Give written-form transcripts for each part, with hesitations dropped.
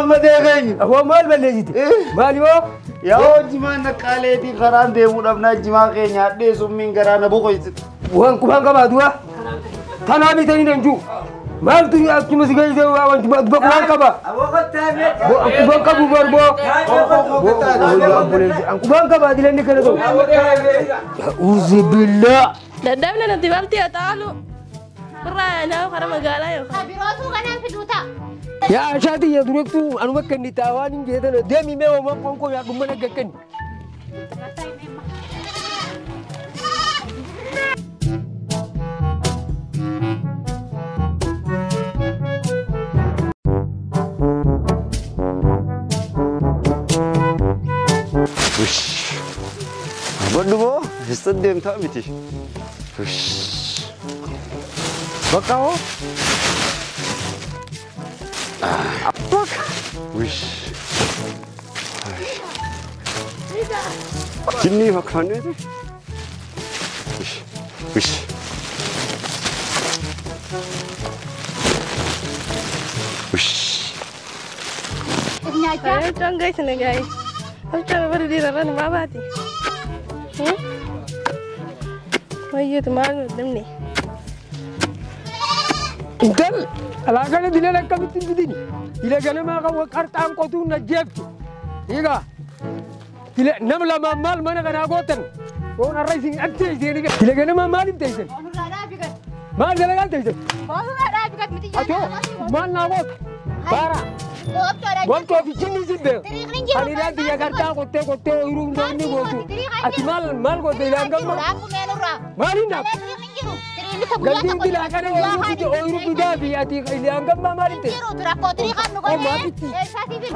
Gammadee keenya. Aboo maal balleessite? Maali boo? Yaa jimaa naqqaaleetii karaan deemuu dhabnaa jimaa keenya hadhee summiin garaa na boqoysite. Waan qubaan qabaa du'a. Tanaa bitanii nan jiru. Maaltu akkuma si geesse waan qubaan qaba. Qubaan qabu barboo. Qubaan qaba dilanni kana ta'u. Uzi billaa. Dadhabna nuti balti haa taalu. Irraa naa karaa magaalaa yookaan. Birootuu kanaan fiduu ta'a. Yaa ashaati yaa duretu anuma kenni taawaan hin jeetan deemi mee ooman qonkoo yaa dhumma nagga kenni. Baddu boo eessa deemtaa miti? Bakka hoo? Jinni fakkaanneeti? Huccaan geessine gaa'e. Huccaan bara dhiirarra namaa baati. Wayyeetu maal dadhabne. Intal alaakana dilan akkamitti hin fidini? Dila ganamaa qabu qarxaan qotuun na jeeftu. Egaa dila nam lamaan maal mana kanaa gootan? Oon har'a isin ajjeeseen egaa. Dila ganamaa maal hin teessan? Maal dalagaan teessan? Atoo maal naa goota? Baara. Wamtoo fi jinni isin beeku. Ani ilaan biyya qarxaa qottee qottee ooyiruu hunda inni gootu. Ati maal maal goote ilaan gamma? Maal hin dhaab? Galtiin dilaa kana ooyiruu fidaa fi ati ilaan gammaa maal hin ta'e?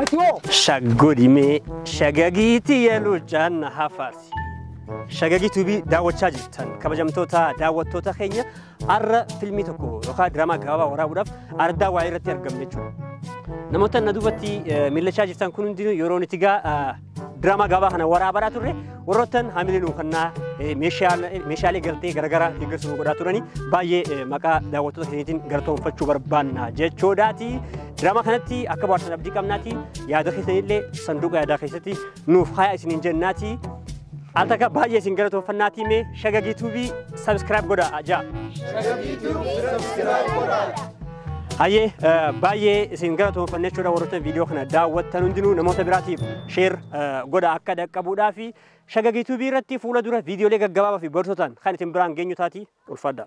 Ati hoo? Shaggodhimee shagagiitii yeluuchaan na hafaarsi. Shagagii tuubii daawwachaa jirtan kabajamtoota daawwattoota keenya har'a filmii tokko yookaan diraamaa gabaabaa waraabuudhaaf ardaa waa'ee irratti argamne jechuudha. Namoota na duubatti mil'achaa jirtan kun hundinuu yeroo nuti egaa diraamaa gabaabaa kana waraabaa turre warroottan haamilee nuu kennaa meeshaalee galtee garaagaraa deeggarsa nu godhaa turanii baay'ee maqaa daawwattoota keenyaatiin galatoomfachuu barbaanna jechuudhaati. Diraamaa kanatti akka bohaarsan abdii qabnaati. Yaada keessanillee sanduuqa yaadaa keessatti nuuf haya isiniin jennaati. Al takka baay'ee isin galatoomfannaati mee Shagagii tuubii subscribe godhaa ajaa. Shagagii tuubii subscribe godhaa. Hayyee baay'ee isin galatoomfanna jechuudha warroota viidiyoo kana daawwattan hundinuu namoota biraatiif share godha akka dhaqqabuudhaa fi Shagagii tuubii irratti fuula dura viidiyoolee gaggabaabaa fi barsiisoo ta'an kan isin biraan geenyu taati ulfaadha.